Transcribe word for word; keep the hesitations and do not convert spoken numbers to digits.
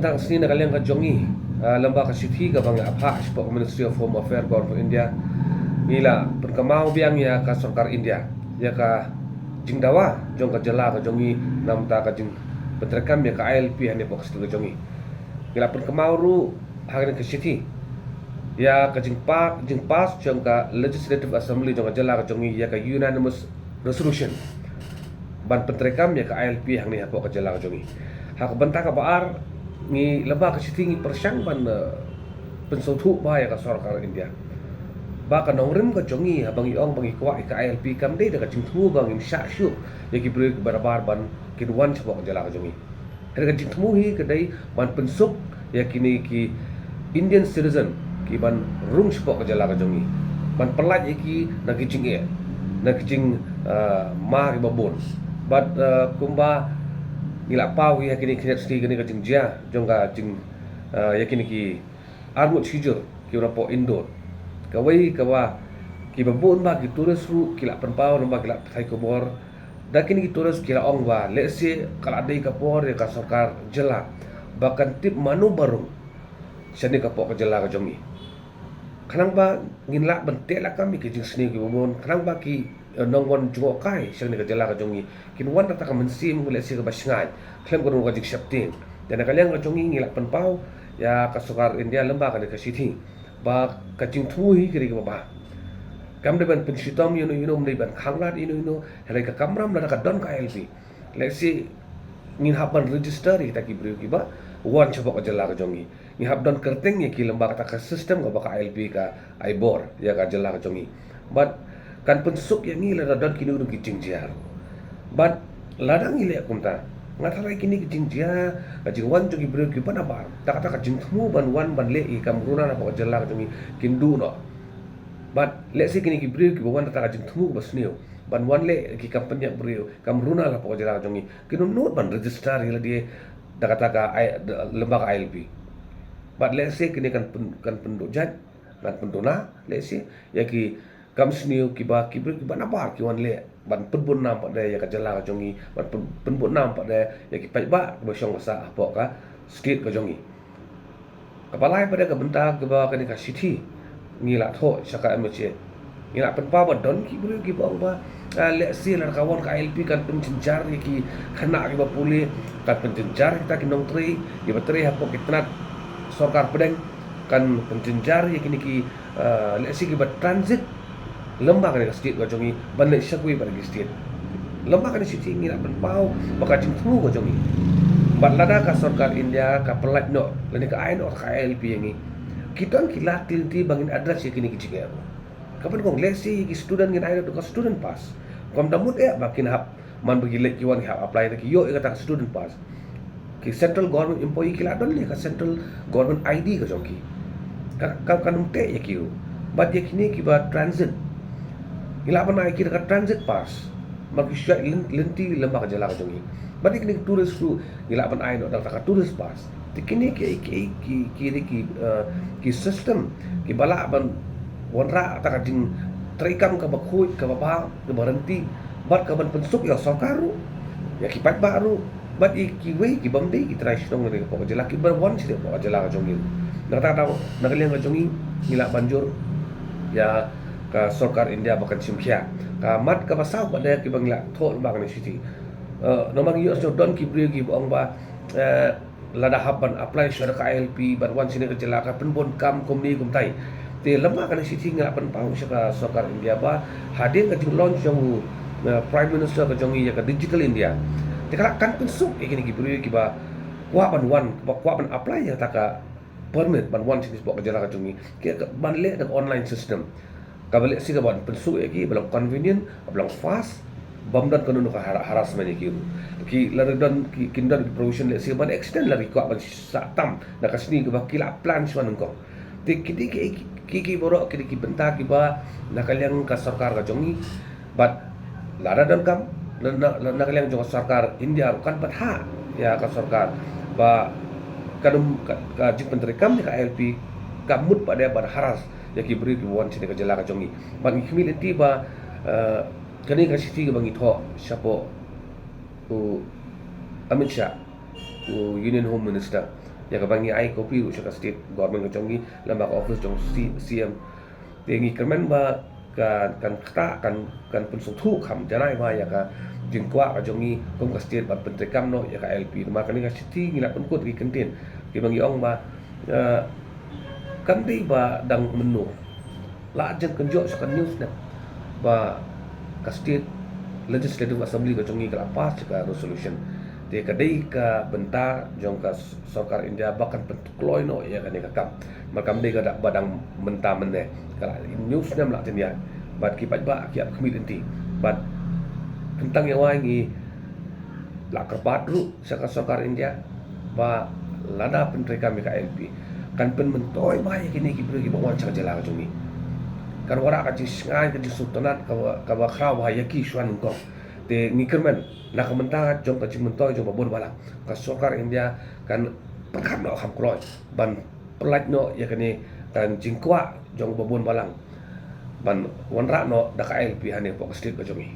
Tang sni na ka liang ka jong ngi, ah, lem bad ka shithi kaba ngi la phah shapoh ka Ministry of Home Affairs, Government of India, ngi la pynkynmaw biang ïa ka sorkar India ïa ka jingdawa jong ka jylla ka jong ngi namar ka jingpyntreikam ïa ka I L P hangne hapoh ka state ka jong ngi. Ngi la pynkynmaw ruh ha kane ka shithi ïa ka jingpa-, jingpass jong ka Legislative Assembly jong ka jylla ka jong ngi ïa ka unanimous resolution ban pyntreikam ïa ka I L P hangne hapoh ka jylla ka jong ngi. Ha ka bynta kaba ar, ngi lem bad ka shithi ngi pyrshang ban, eh, pynsngewthuh bha ïa ka sorkar India ba ka nongrim ka jong ngi haba ngi ong ba ngi kwah ïa ka I L P kam dei da ka jingthmu ba ngin shah shuh ïa ki briew kiba nabar ban kin wan shapoh ka jylla ka jong ngi. Hynrei ka jingthmu hi ka dei ban pynsuk ïa kine ki Indian citizen ki ban rung shapoh ka jylla ka jong ngi, ban pyllait ïa ki na ki jingeh, na ki jing, ah, ma kiba bun. Bad, ah, kumba ngi la paw ïa kine ki khyndiat sngi kane ka jingjia jong ka jing, ah, ïa kine ki arngut shijur kiba na poh Indore. Kawei kaba kiba bun ba ki tourist ruh ki la pynpaw namar ki la pathai khubor da kine ki tourist ki la ong ba lehse ka la dei ka por ïa ka sorkar jylla ba kan tip mano ba rung shane hapoh ka jylla ka jong ngi. Khnang ba ngin lah ban teh lakam ïa ki jingsniew kiba bun, khnang ba ki, eh, nongwan jngohkai shane ka jylla ka jong ngi kin wan da kata ka mynsiem lehse kaba shngaiñ khlem ka rung ka jingsheptieng. Te na ka liang ka jong ngi ngi la pynpaw ïa ka sorkar India lem bad kane ka shithi ba ka jingthmu hi ka dei kaba bha. Kam dei ban pynshitom ïano ïano, kam dei ban khanglad ïano ïano, hynrei ka kamram lada ka don ka I L P, lehse ngin hap ban register ïa kita ki briew kiba wan shapoh ka jylla ka jong ngi. Ngi hap don kyrteng ïa ki lem bad kata ka system kaba ka I L P ka ai bor ïa ka jylla ka jong ngi. Bad kan pynsuk ïa ngi lada don kino kino ki jingjia. Bad lada ngi leh kumta, nga tharai kine ki jingjia, ka jingwan jong ki briew kiba nabar da kata ka jingthmu ban wan ban leh ïa ki kam runar hapoh ka jylla ka jong ngi kin duh noh. Bad lehse kine ki briew kiba wan da kata ka jingthmu kaba sniew ban wan leh ïa ki kam pynïap briew, kam runar hapoh ka jylla ka jong ngi, kin nud ban register ïa lade da kata ka I-, da, lem bad ka I L P. Bad lehse kine kan pyn-, kan pynduh jait, kan pynduna lehse ïa ki kam sniew kiba ki briew kiba nabar ki wan leh ban pynbun nam pat de ïa ka jylla ka jong ngi, ban pyn-, pynbun nam pat de ïa ki paidbah kiba shong ba sah hapoh ka state ka jong ngi. Kaba lai pat de ka bynta kaba kane ka shithi ngi la thoh sha ka M H A. Ngi la pynpaw ba don ki briew kiba ong ba, ah, lehse lada ka wan ka I L P kan pynjynjar ïa ki khynnah kiba pule, kan pynjynjar ïa kita ki nongtrei kiba trei hapoh ki tnat sorkar pdeng, kan pynjynjar ïa kine ki, ah, lehse kiba transit lem bad kane ka state ka jong ngi ban leit sha kiwei pat ki state. Lem bad kane ka shithi ngi la pynpaw ba ka jingthmu ka jong ngi, bad lada ka sorkar India ka pyllait noh lane ka ai noh ka I L P ïa ngi, ki don ki lad ki lynti ba ngin address ïa kine ki jingeh. Kaba nyngkong, lehse ïa ki student ngin ai noh ka student pass. Kam da mut eh ba kin hap, man ba ki leit ki wan ki hap apply, te ki ïoh ïa kata ka student pass. Ki central government employee ki la don ïa ka central government I D ka jong ki. Ka, ka, kan ym teh ïa ki ruh. Bad ïa kine kiba transit, ngi lah ban ai ïa ki da ka transit pass, ba ki shu ïaid lyn-, lynti lem bad ka jylla ka jong ngi. Bad ïa kine ki tourist ruh ngi lah ban ai noh da ka tourist pass. Te kine ki, ki, ki, ki, ki, eh, ki system kiba lah ban wanrah kata ka jingtreikam kaba khuid, kaba bha, kaba ryntih, bad kaban pynsuk ïa ka sorkar ruh, ïa ki paidbah ruh, bad ïa kiwei ki bym dei ki trai shnong na ka pdeng ka jylla kiba wan sha ka pdeng ka jylla ka jong ngi. Na kata ka daw, na ka liang ka jong ngi, ngi lah ban jur ïa ka sorkar India ba kan shim khia. Ka mat kaba saw pat de kaba ngi la thoh lem bad kane ka shithi, eh, namar ngi ïohsngew don ki briew kiba ong ba, eh, lada hap ban apply shuwa da ka I L P ban wan shane ka jylla, ka pynbun kam kumne kumtai. Te lem bad kane ka shithi ngi la pynpaw sha ka sorkar India ba hadien ka jinglaunch jong u, eh, Prime Minister ka jong ngi ïa ka Digital India, te ka lah kan pynsuk ïa kine ki briew kiba kwah ban wan, ba kwah ban apply ïa kata ka permit ban wan shane shapoh ka jylla ka jong ngi, ki, ka, ban leh da ka online system. Kaba lehse kaban pynsuk ïa ki, ba long convenient, ba long fast, bym don kano kano ka har-, harassment ïa ki ruh. Ki lada don ki, kin don ki provision lehse ban extend lada ki kwah ban sah tam na ka sngi kaba ki la plan shuwa nyngkong. Te kine ki, ki, ki, ki baroh kine ki bynta kiba na ka liang ka sorkar ka jong ngi. Bad lada donkam, na, na, na, na ka liang jong ka sorkar India ruh kan bthah ïa ka sorkar ba ka dum ka, ka jingpyntreikam ïa ka I L P ka mut pat de ban harass ïa ki briew kiba wan shane ka jylla ka jong ngi. Bad ngi khmih lynti ba, eh, kane ka shithi kaba ngi thoh shapoh u Amit Shah, u Union Home Minister, Ïa kaba ngi ai copy ruh sha ka state government ka jong ngi, lem bad ka office jong C-, C M. Te ngi kyrmen ba ka, kan kata, kan, kan pynsngewthuh kham janai ba ïa ka jingkwah ka jong ngi kum ka state ban pyntreikam noh ïa ka I L P. Namar kane ka shithi ngi la pynkut ki kyntien kiba ngi ong ba, eh, kam dei ba dang mynno. La jan kynjoh sha ka news ne ba ka State Legislative Assembly ka jong ngi ka la pass ka resolution. Te ka dei ka bynta jong ka s-, sorkar India ba kan pynkloi noh ïa kane ka kam. Mar kam dei ka da ba dang mynta mynne. Ka la news ne la tynrai. Bad ki paidbah ki ap khmih lynti. Bad kyntang ïa wai ngi la kyrpad ruh sha ka sorkar India ba lada pyntreikam ïa ka I L P kan pynmyntoi mai ïa kine ki briew kiba wan sha ka jylla ka jong ngi. Kan wanrah ka jingsngain, ka jingsngewtynnat kaba, kaba khraw ba ïa ki shuwa nyngkong. Te ngi kyrmen na ka bynta jong ka jingmyntoi jong ba bun balang, ka sorkar India kan pyrkhat noh kham kloi ban pyllait noh ïa kane ka jingkwah jong ba bun balang ban wanrah noh da ka I L P hangne hapoh ka state ka jong ngi.